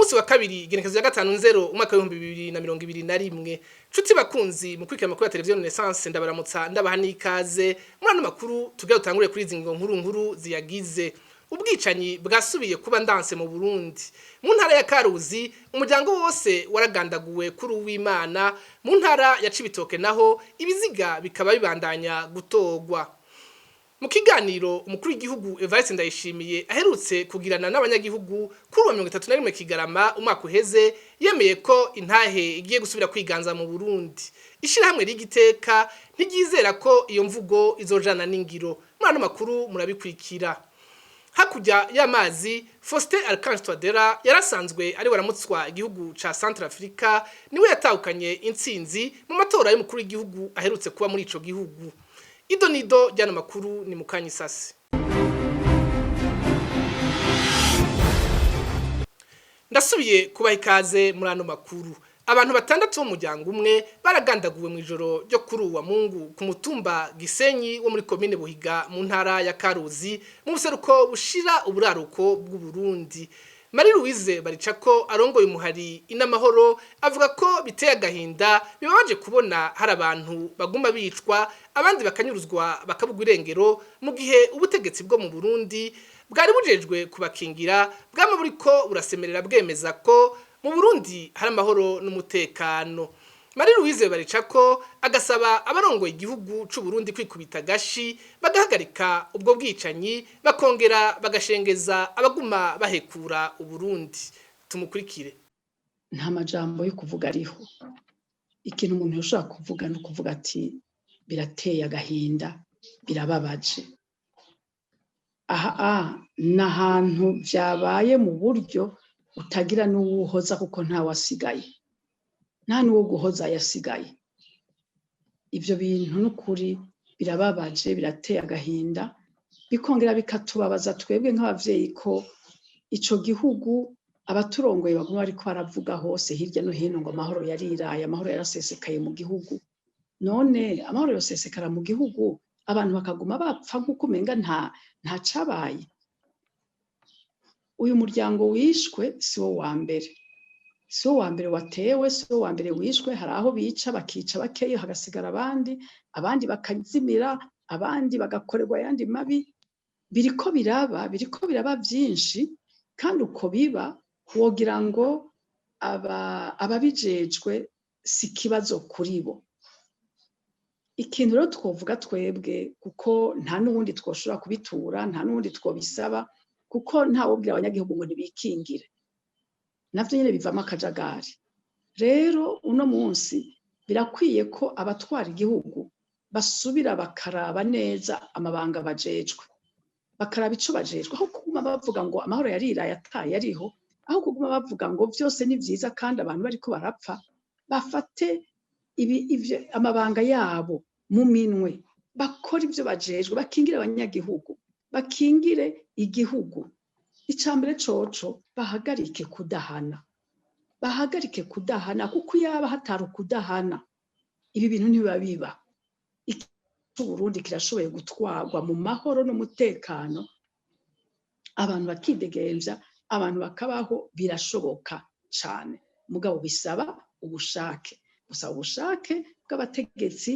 munsi wa kabiri, igenekerezo rya 5 nzero umwaka w'2021. Nshuti bakunzi mukurikira amakuru ya televiziyo Renaissance, ndabaramutsa, ndabaha n'ikaze muri ano makuru. Tugira dutangure kuri izi ngingo nkuru nkuru ziyagize. Ubwicanyi bwasubiye kuba ndanse mu Burundi. Mu ntara ya Karuzi, umuryango wose waragandaguwe kuri uw'Imana. Mu ntara ya Cibitoke naho, ibiziga bikaba bibandanya gutogwa. Mu kiganiro umukuru w'igihugu Evariste Ndayishimiye aherutse kugirana n'abanyagihugu kuri uwa 31 Kigarama umwaka uheze, yemeye ko intahe igiye gusubira kwiganza mu Burundi. Ishirahamwe ry'igiteka ntiryizera ko iyo mvugo izojana n'ingiro. Muri ano makuru murabikurikira. Hakurya y'amazi, Faustin Archange Touadera yarasanzwe ari waramutswa igihugu ca Centrafrica, niwe yatahukanye intsinzi mu matora y'umukuru w'igihugu aherutse kuba muri ico gihugu. Ido nido ry'ano makuru ni mukanyisasi. Ndasubiye kubaha ikaze muri ano makuru. Abantu batandatu b'umuryango umwe baragandaguwe mu ijoro ryo kuri uwa Mungu ku mutumba Gisenyi wo muri komine Buhiga mu ntara ya Karuzi, mu buseruko bushira uburaruko bw'u Burundi. Marie Louise Baricako, arongoye umuhari Inamahoro, avuga ko biteye agahinda, bibabaje kubona hari abantu baguma bicwa, abandi bakanyuruzwa, bakabugwa irengero, mu gihe ubutegetsi bwo mu Burundi bwari bujejwe kubakingira bwama buriko burasemerera bwemeza ko mu Burundi hari amahoro n'umutekano. Marie Louise Baricako agasaba abarongoye igihugu c'u Burundi kwikubita gashi, bagahagarika ubwo bwicanyi, bakongera bagashengeza abaguma bahekura Uburundi. Tumukurikire. Nta majambo yo kuvuga ariho. Ikintu umuntu yoshobora kuvuga ni ukuvuga ati: birateye agahinda, birababaje. Aha ni ahantu vyabaye mu buryo utagira n'uwuhoza, kuko ntawasigaye, nta n'uwo guhoza yasigaye. Ivyo bintu n'ukuri birababaje, birateye agahinda, bikongera bikatubabaza twebwe nk'abavyeyi ko ico gihugu abaturongoye baguma bariko baravuga hose hirya no hino ngo amahoro yariraye, amahoro yarasesekaye mu gihugu. None amahoro yosesekara mu gihugu, abantu bakaguma bapfa nk'uko umenga nta cabaye? Uyu muryango wishwe si wo wa mbere, si wo wa mbere watewe, si wo wa mbere wishwe. Hari aho bica, bakica bakeyo, hagasigara abandi, abandi bakazimira, abandi bagakorerwa ayandi mabi. Biriko biraba, biriko biraba vyinshi, kandi uko biba wogira ngo ababijejwe si ikibazo kuri bo. Ikintu rero twovuga twebwe, kuko nta n'uwundi twoshobora kubitura, nta n'uwundi twobisaba, kuko ntawubwira abanyagihugu ngo ntibikingire, navyo nyene bivamo akajagari. Rero uno munsi birakwiye ko abatwara igihugu basubira bakaraba neza amabanga bajejwe, bakaraba ico bajejwe, aho kuguma bavuga ngo amahoro yariraye ataye ariho, aho kuguma bavuga ngo vyose ni vyiza kandi abantu bariko barapfa. Bafate ivyo amabanga yabo mu minwe, bakora ivyo bajejwe, bakingire abanyagihugu, bakingire igihugu. Icambere coco, bahagarike kudahana, bahagarike kudahana, kuko iyaba hatari ukudahana ibi bintu ntibiba biba. Uburundi kirashoboye gutwarwa mu mahoro n'umutekano, abantu bakidegemvya, abantu bakabaho, birashoboka cane. Mugabo bisaba ubushake, busaba ubushake bw'abategetsi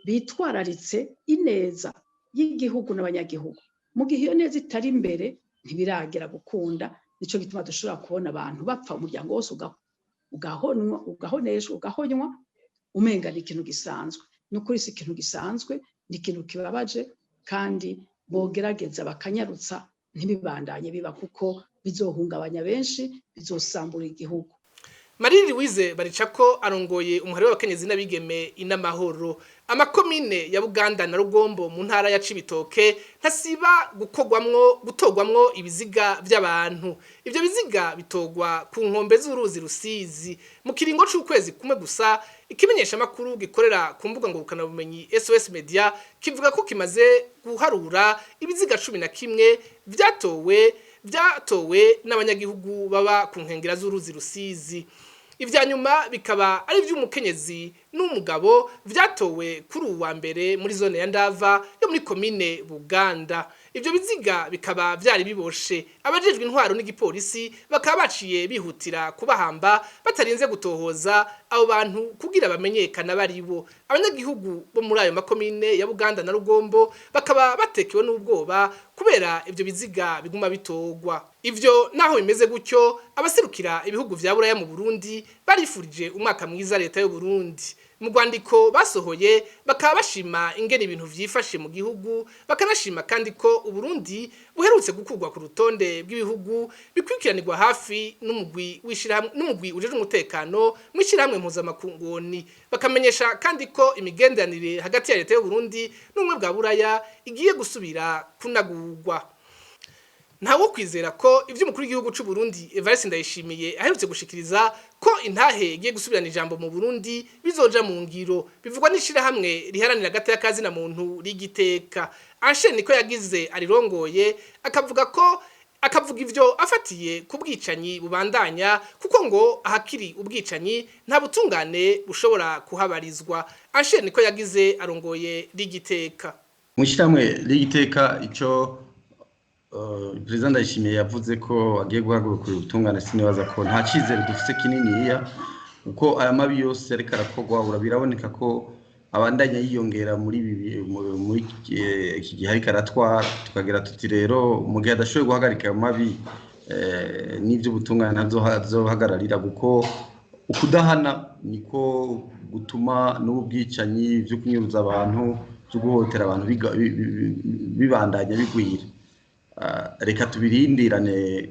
bitwararitse ineza y'igihugu n'abanyagihugu. Mu gihe iyo neza itari imbere, ntibiragera gukunda. Nico gituma dushobora kubona abantu bapfa, umuryango wose ugahonwa, ugahoneshwa, ugahonywa, umenga ni ikintu gisanzwe. Nukuri si ikintu gisanzwe, ni ikintu kibabaje, kandi bogerageza bakanyarutsa ntibibandanye biba, kuko bizohungabanya benshi, bizosambura igihugu. Marie Louise Baricako arongoye umuhari w'abakenyezi n'abigeme Inamahoro. Amakomine ya Buganda na Rugombo mu ntara ya Cibitoke ntasiba gukogwamwo, gutogwamwo ibiziga vy'abantu. Ivyo biziga bitogwa ku nkombe z'uruzi Rusizi. Mu kiringo c'ukwezi kumwe gusa, ikimenyesha makuru gikorera ku mbuga ngurukana bumenyi SOS Media kivuga ko kimaze guharura ibiziga 11 vyatowe n'abanyagihugu baba ku nkengera z'uruzi Rusizi. Ivya nyuma bikaba ari ivy'umukenyezi n'umugabo vyatowe kuri uwa mbere muri zone ya Ndava yo muri komine Buganda. Ivyo biziga bikaba vyari biboshe. Abajejwe intwaro n'igipolisi bakaba baciye bihutira kubahamba batarinze gutohoza abo bantu kugira bamenyekana baribo. Abanyagihugu bo muri ayo makomine ya Buganda na Rugombo bakaba batekewe n'ubwoba kubera ivyo biziga biguma bitogwa. Ivyo naho bimeze gutyo, abaserukira ibihugu vya Buraya mu Burundi barifurije umwaka mwiza leta y'u Burundi. Mu rwandiko basohoye bakaba bashima ingene ibintu vyifashe mu gihugu, bakanashima kandi ko Uburundi buherutse gukurwa ku rutonde bw'ibihugu bikurikiranirwa hafi n'umugwi w'ishirahamwe n'umugwi ujejwe umutekano mw'ishirahamwe mpuzamakungu. Bakamenyesha kandi ko imigenderanire hagati ya leta y'u Burundi n'ubumwe bwa Buraya igiye gusubira kunagurwa. Ntawo kwizera ko ivyo umukuru w'igihugu c'u Burundi Evariste Ndayishimiye aherutse gushikiriza ko intahe igiye gusubirana ijambo mu Burundi bizoja mu ngiro, bivugwa n'ishirahamwe riharanira agateka na muntu rigiteka. Anshe niko yagize arirongoye, akavuga ko akavuga ivyo afatiye ku bwicanyi bubandanya, kuko ngo ahakiri ubwicanyi nta butungane bushobora kuhabarizwa. Anshe niko yagize arongoye rigiteka. Mu ishyirahamwe rigiteka, ico Perezida Ndayishimiye yavuze ko agiye guhagurukira ubutungane, sinibaza ko nta cyizere dufite kininiya, kuko aya mabi yose ariko arakorwa biraboneka ko abandanya yiyongera muri iki gihe ariko aratwara. Tukagira tuti rero, mu gihe adashoboye guhagarika ayo mabi, n'iby'ubutungane ntabyo, kuko ukudahana niko gutuma n'ubu bwicanyi byo kunyuruza abantu, byo guhohotera abantu bibandanya bigwira. Reka tubirindirane,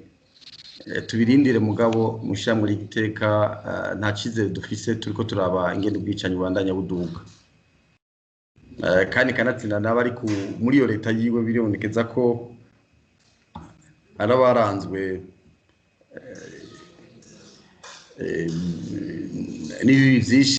tubirindire. Mugabo mushyira muri giteka, nta cyizere dufise, turiko turaba ingene ubwicanyi bubandanya buduga, kandi kanatsinda n'abari muri iyo leta yiwe. Biribonekeza ko ari abaranzwe n'ibibi vyinshi.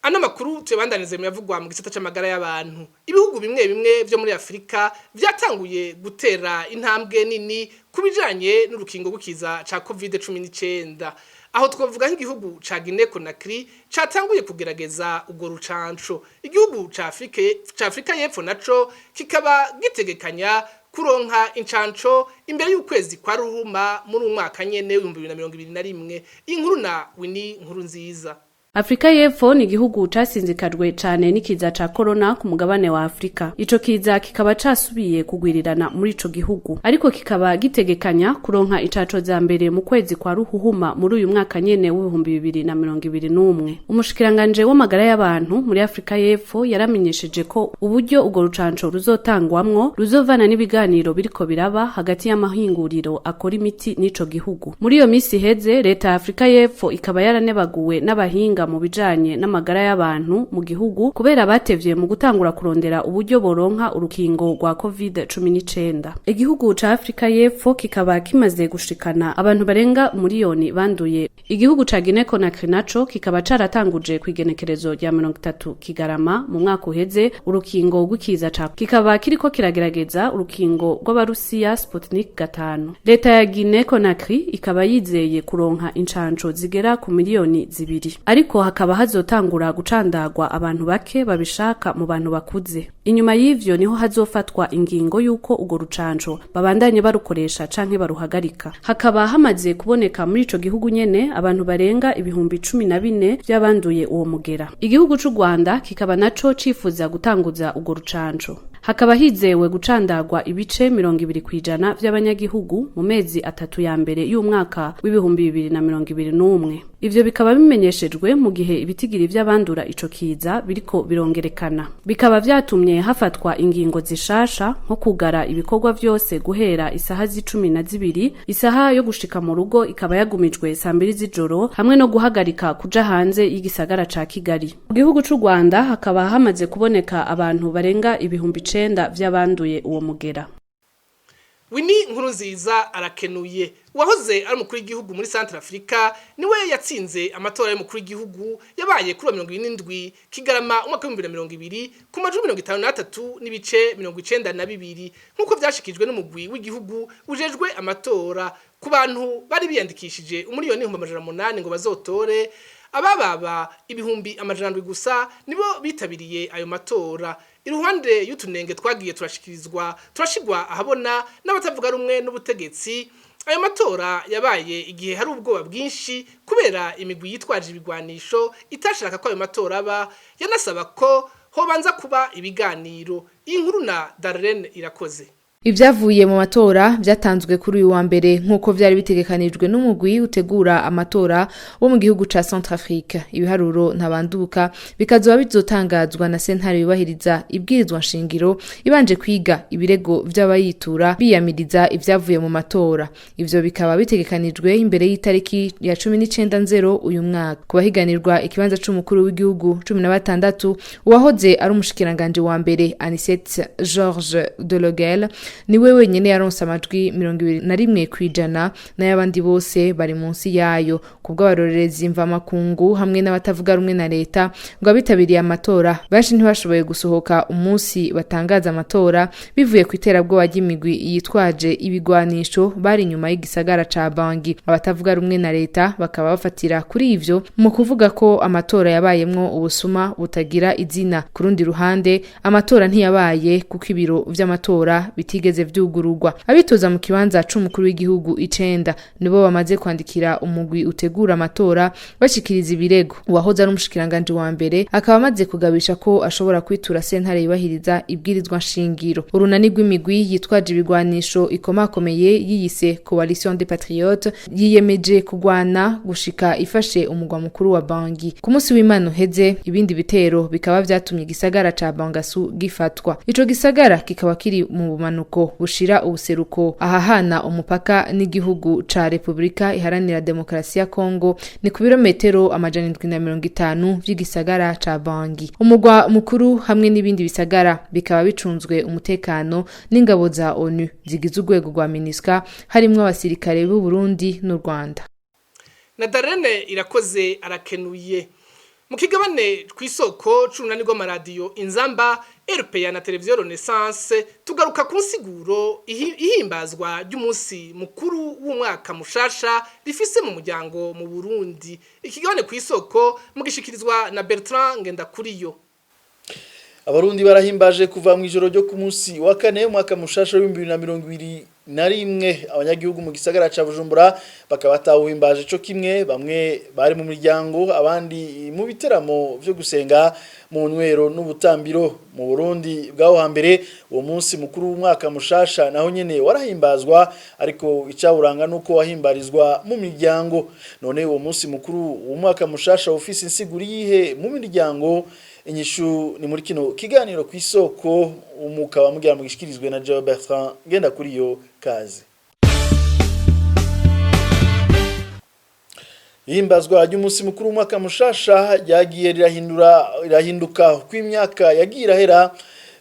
Ano makuru tuyabandanize mu yavugwa mu gisata c'amagara y'abantu. Ibihugu bimwe bimwe vyo muri Afrika vyatanguye gutera intambwe nini ku bijanye n'urukingo rw'ikiza ca COVID-19. Aho twavuga nk'igihugu ca Guinea Conakry catanguye kugerageza urwo rucanco. Igihugu ca Afrika y'Epfo naco kikaba gitegekanya kuronka incanco imbere y'ukwezi kwa Ruhuma muri umwaka nyene w'2021. Inkuru na Winnie Nkuru Nziza. Afrika y'Epfo ni igihugu casinzikajwe cane n'ikiza ca corona ku mugabane wa Afrika. Ico kiza kikaba casubiye kugwirirana muri ico gihugu, ariko kikaba gitegekanya kuronka incanco za mbere mu kwezi kwa Ruhuhuma muri uyu mwaka nyene w'2021. Umushikiranganje w'amagara y'abantu muri Afrika y'Epfo yaramenyesheje ko uburyo urwo rucanco ruzotangwamwo ruzovana n'ibiganiro biriko biraba hagati y'amahinguriro akora imiti n'ico gihugu. Muri iyo misi iheze, leta ya Afrika y'Epfo ikaba yaranebaguwe n'abahinga mu bijanye n'amagara y'abantu mu gihugu kubera batevye mu gutangura kurondera uburyo boronka urukingo rwa COVID-19. Igihugu ca Afrika y'Epfo kikaba kimaze gushikana abantu barenga miliyoni banduye. Igihugu ca Guinea Conakry naco kikaba caratanguje kw'igenekerezo rya 30 Kigarama mu mwaka uheze urukingo rw'ikiza ca, kikaba kiriko kiragerageza urukingo rw'Abarusiya Sputnik 5. Leta ya Guinea Conakry ikaba yizeye kuronka incanco zigera ku miliyoni 2, ariko hakaba hazotangura gucandagwa abantu bake babishaka mu bantu bakuze. Inyuma y'ivyo niho hazofatwa ingingo y'uko urwo rucanco babandanye barukoresha canke baruhagarika. Hakaba hamaze kuboneka muri ico gihugu nyene abantu barenga 14,000 vy'abanduye uwo mugera. Igihugu c'u Rwanda kikaba naco cifuza gutanguza urwo rucanco, hakaba hizewe gucandagwa ibice 20% vy'abanyagihugu mu mezi 3 ya mbere y'umwaka w'2021. Ivyo bikaba bimenyeshejwe mu gihe ibitigiri vy'abandura ico kiza biriko birongerekana, bikaba vyatumye hafatwa ingingo zishasha nko kugara ibikorwa vyose guhera isaha z'icumi na zibiri, isaha yo gushika mu rugo ikaba yagumijwe saa 2 z'ijoro, hamwe no guhagarika kuja hanze y'igisagara ca Kigali. Mu gihugu c'u Rwanda hakaba hamaze kuboneka abantu barenga 9000 vy'abanduye uwo mugera. Winnie Nkuru Nziza arakenuye. Uwahoze ari umukuru w'igihugu muri Central Africa niwe yatsinze amatora y'umukuru w'igihugu yabaye kuri 77 Kigarama umwaka w'2020 ku majwi 53.92, nk'uko vyashikijwe n'umugwi w'igihugu ujejwe amatora. Ku bantu bari biyandikishije 1,800,000 ngo bazotore. Abababa 700,000 gusa nibo bitabiriye ayo matora. Iruhande y'utunenge twagiye turashikirizwa, turashigwa ahabona n'abatavuga rumwe n'ubutegetsi, ayo matora yabaye igihe hari ubwoba bwinshi kubera imigwi yitwaje ibigwanisho itashaka ko ayo matora aba, yanasaba ko hobanza kuba ibiganiro. Iyi nkuru na Darlene Irakoze. Ivyavuye mu matora vyatanzwe kuri uyu wa mbere, nk'uko vyari bitegekanijwe n'umugwi utegura amatora wo mu gihugu ca Centrafrique. Ibiharuro ntabanduka bikazoba bizotangazwa na sentare yubahiriza ibwirizwa nshingiro, ibanje kwiga ibirego vy'abayitura biyamiriza ivyavuye mu matora. Ivyo bikaba bitegekanijwe imbere y'itariki ya 19 nzero uyu mwaka. Ku bahiganirwa ikibanza c'umukuru w'igihugu 16, uwahoze ari umushikiranganje wa mbere Anicet Georges Dologuel niwe wenyene yaronse amajwi 21%, n'ayabandi bose bari munsi yayo. Kubw'abarorerezi mvamakungu hamwe n'abatavuga rumwe na leta, ngo abitabiriye amatora benshi ntibashoboye gusohoka umunsi batangaza amatora, bivuye ku iterabwoba ry'imigwi yitwaje ibigwanisho bari inyuma y'igisagara ca Bangui. Abatavuga rumwe na leta bakaba bafatira kuri ivyo mu kuvuga ko amatora yabayemwo ubusuma butagira izina. Ku rundi ruhande, amatora ntiyabaye kuko ibiro vy'amatora bitigeze vyugururwa. Abitoza mu kibanza c'umukuru w'igihugu icenda nibo bamaze kwandikira umugwi utegura amatora bashikiriza ibirego. Uwahoze ari umushikiranganje wa mbere akaba amaze kugabisha ko ashobora kwitura sentare yubahiriza ibwirizwa nshingiro. Urunani rw'imigwi yitwaje ibigwanisho ikomakomeye yiyise Coalition des Patriotes yiyemeje kugwana gushika ifashe umugwa mukuru wa Bangui ku munsi w'Imana uheze. Ibindi bitero bikaba vyatumye igisagara ca Bangassou gifatwa. Ico gisagara kikaba kiri mu bumanuko bushira ubuseruko, ahahana umupaka n'igihugu ca Repubulika Iharanira Demokarasi ya Kongo, ni ku birometero 750 vy'igisagara ca Bangui. Umugwa mukuru hamwe n'ibindi bisagara bikaba bicunzwe umutekano n'ingabo za ONU zigize urwego rwa MINUSCA, harimwo abasirikare b'u Burundi n'u Rwanda. Na Darlene Irakoze arakenuye. Mu kigabane kw'isoko c'urunani rw'amaradiyo Inzamba, RPA na Televiziyo Renaissance, tugaruka ku nsiguro ihimbazwa ry'umunsi mukuru w'umwaka mushasha rifise mu muryango mu Burundi. Ikigabane kw'isoko mugishikirizwa na Bertrand Ngendakuriyo. Abarundi barahimbaje kuva mu ijoro ryo ku munsi wa kane umwaka mushasha w'2021. Abanyagihugu mu gisagara ca Bujumbura bakaba batawuhimbaje co kimwe. Bamwe bari mu miryango, abandi mu biteramo vyo gusenga, mu nywero n'ubutambiro. Mu Burundi bwaho hambere, uwo munsi mukuru w'umwaka mushasha naho nyene warahimbazwa, ariko icawuranga nuko wahimbarizwa mu miryango. None uwo munsi mukuru w'umwaka mushasha ufise insiguro yihe mu miryango? Inyishu ni muri kino kiganiro ku isoko, umukaba mugira mugishikirizwe na Joe Bertrand ngenda kuri yo kaze. Ihimbazwa ry'umunsi mukuru w'umwaka mushasha ryagiye rirahinduka kw'imyaka yagiye irahera.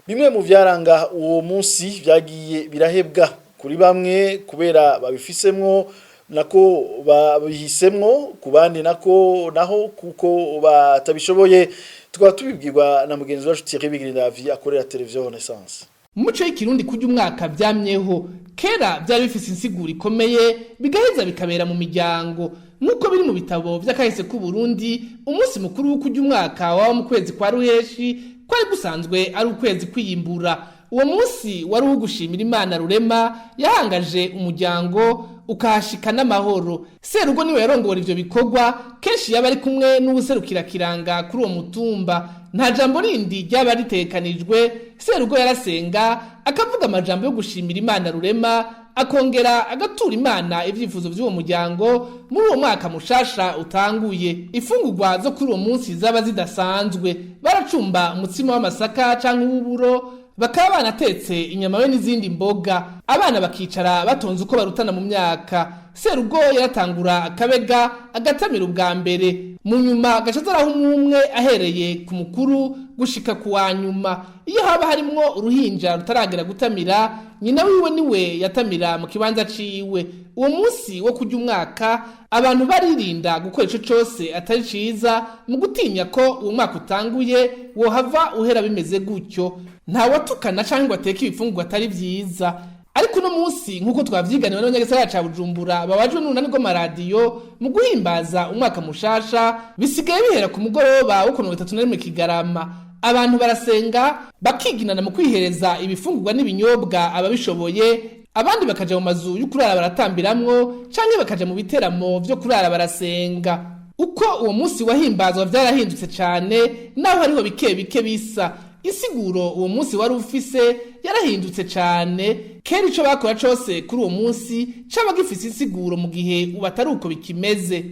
Bimwe mu vyaranga uwo munsi vyagiye birahebwa kuri bamwe kubera babifisemwo, nako babihisemwo, ku bandi nako naho kuko batabishoboye. Tukaba tubibwirwa na mugenzi wacu Thierry Bigirindavi akorera Televiziyo Renaissance. Mu muco y'ikirundi, kurya umwaka vyamyeho kera, byari bifise insiguro ikomeye, bigaheza bikabera mu miryango nk'uko biri mu bitabo vy'akahise k'u Burundi. Umunsi mukuru wo kurya umwaka waba mu kwezi kwa ruheshi, kwari gusanzwe ari ukwezi kwiyimbura. Uwo munsi wari uwo gushimira Imana Rurema yahangaje umuryango ukahashika n'amahoro. Serugo niwe yarongora ivyo bikorwa, kenshi yaba ari kumwe n'uwuserukira kiranga kuri uwo mutumba. Nta jambo rindi ryaba ritekanijwe. Serugo yarasenga, akavuga amajambo yo gushimira Imana Rurema, akongera agatura Imana ivyifuzo vy'uwo muryango muri uwo mwaka mushasha utanguye. Ifungurwa zo kuri uwo munsi zaba zidasanzwe. Baracumba umutsima w'amasaka canke uw'uburo, bakaba banatetse inyama be n'izindi mboga. Abana bakicara batonze uko barutana mu myaka. Serugo yaratangura akabega, agatamira ubwa mbere, mu nyuma agaca azaraho umwe ahereye ku mukuru gushika ku wa nyuma. Iyo haba harimwo uruhinja rutaragera gutamira, nyina wiwe niwe yatamira mu kibanza ciwe. Uwo munsi wo kurya umwaka, abantu baririnda gukora ico cose atari ciza, mu gutinya ko uwo mwaka utanguye wohava uhera bimeze gutyo. Nta watukana canke ngo ateke ibifungurwa atari vyiza. Ariko uno munsi, nk'uko twavyiganiwe n'abanyagisagara ca Bujumbura babajwe n'urunani rw'amaradiyo, mu guhimbaza umwaka mushasha bisigaye bihera ku mugoroba wo ku 31 Kigarama. Abantu barasenga, bakiginana mu kwihereza ibifungurwa n'ibinyobwa ababishoboye, abandi bakaja mu mazu yo kurara baratambiramwo, canke bakaja mu biteramo vyo kurara barasenga. Uko uwo munsi wahimbazwa vyarahindutse cane, naho hariho bike bike bisa. Insiguro uwo munsi wari ufise yarahindutse cane. Kera ico bakora cose kuri uwo munsi caba gifise insiguro, mu gihe ubu atari uko bikimeze.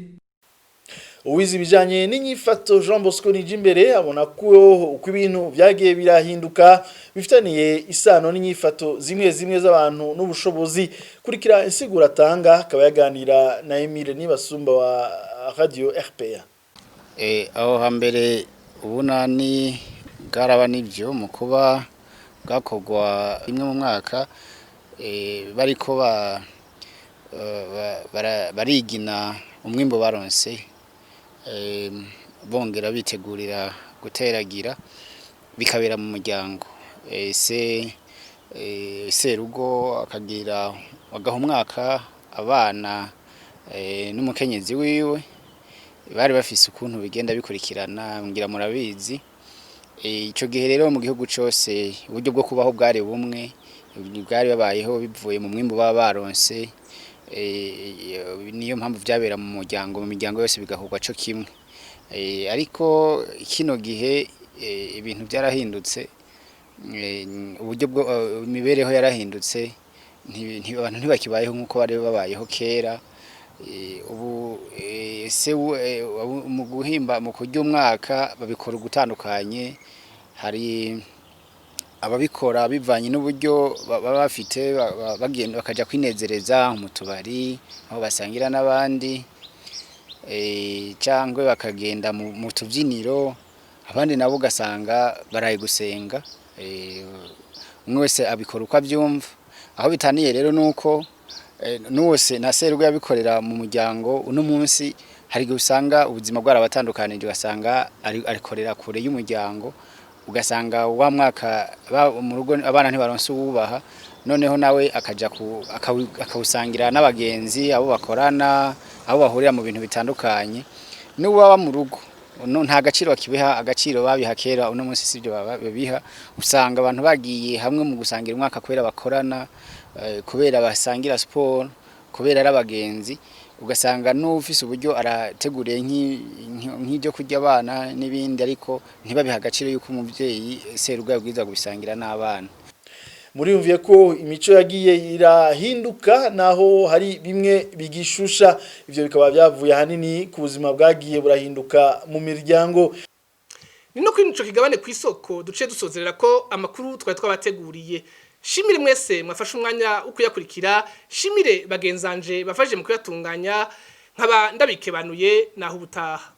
Uwize ibijanye n'inyifato Jean Bosco Nijimbere abona ko uko ibintu vyagiye birahinduka bifitaniye isano n'inyifato zimwe zimwe z'abantu n'ubushobozi. Kurikira insiguro atanga, akaba yaganira na Emile Nibasumba wa Radio RPA. Aho hambere ubunani bwaraba nibyo mu kuba bwakorwa rimwe mu mwaka, bariko barigina umwimbo baronse, bongera bitegurira guteragira, bikabera mu muryango. Se serugo akagira agaha umwaka abana n'umukenyezi wiwe. Bari bafise ukuntu bigenda bikurikirana, ngira murabizi. Ico gihe rero mu gihugu cose uburyo bwo kubaho bwari bumwe, bwari babayeho bivuye mu mwimbu baba baronse. Niyo mpamvu vyabera mu muryango, mu miryango yose bigakorwa co kimwe. Ariko kino gihe ibintu byarahindutse, uburyo bwo imibereho yarahindutse, abantu ntibakibayeho nk'uko bari babayeho kera. Ubu se mu guhimba, mu kurya umwaka babikora ugutandukanye. Hari ababikora bivanye n'uburyo baba bafite, bagenda bakaja kwinezereza mu tubari aho basangira n'abandi, cyangwa bakagenda mu tubyiniro. Abandi nabo ugasanga baraye gusenga. Umwe wese abikora uko abyumva. Aho bitaniye rero nuko n'uwose na serugo yabikorera mu muryango, uno munsi hari igihe usanga ubuzima bwarabatandukanije, ugasanga arikorera kure y'umuryango, ugasanga wa mwaka mu rugo abana ntibaronse uwubaha, noneho nawe akaja akawusangira n'abagenzi, abo bakorana, abo bahurira mu bintu bitandukanye. N'uwaba mu rugo nta gaciro bakibiha, agaciro babiha kera uno munsi sibyo babiha. Usanga abantu bagiye hamwe mu gusangira umwaka kubera bakorana, kubera basangira siporo, kubera ari abagenzi. Ugasanga n'ufise uburyo arateguriye nk'ibyo kurya abana n'ibindi, ariko ntibabiha agaciro yuko umuvyeyi serugo yabwirizwa kubisangira n'abana. Muriyumviye ko imico yagiye irahinduka, naho hari bimwe bigishusha. Ivyo bikaba byavuye ahanini ku buzima bwagiye burahinduka mu miryango. Ni no kuri ico kigabane ku isoko duce dusozerera ko amakuru twari twabateguriye. Shimire mwese mwafashe umwanya wo kuyakurikira, shimire bagenzanje bafashe mu kuyatunganya, nkaba ndabikebanuye naho ubutaha.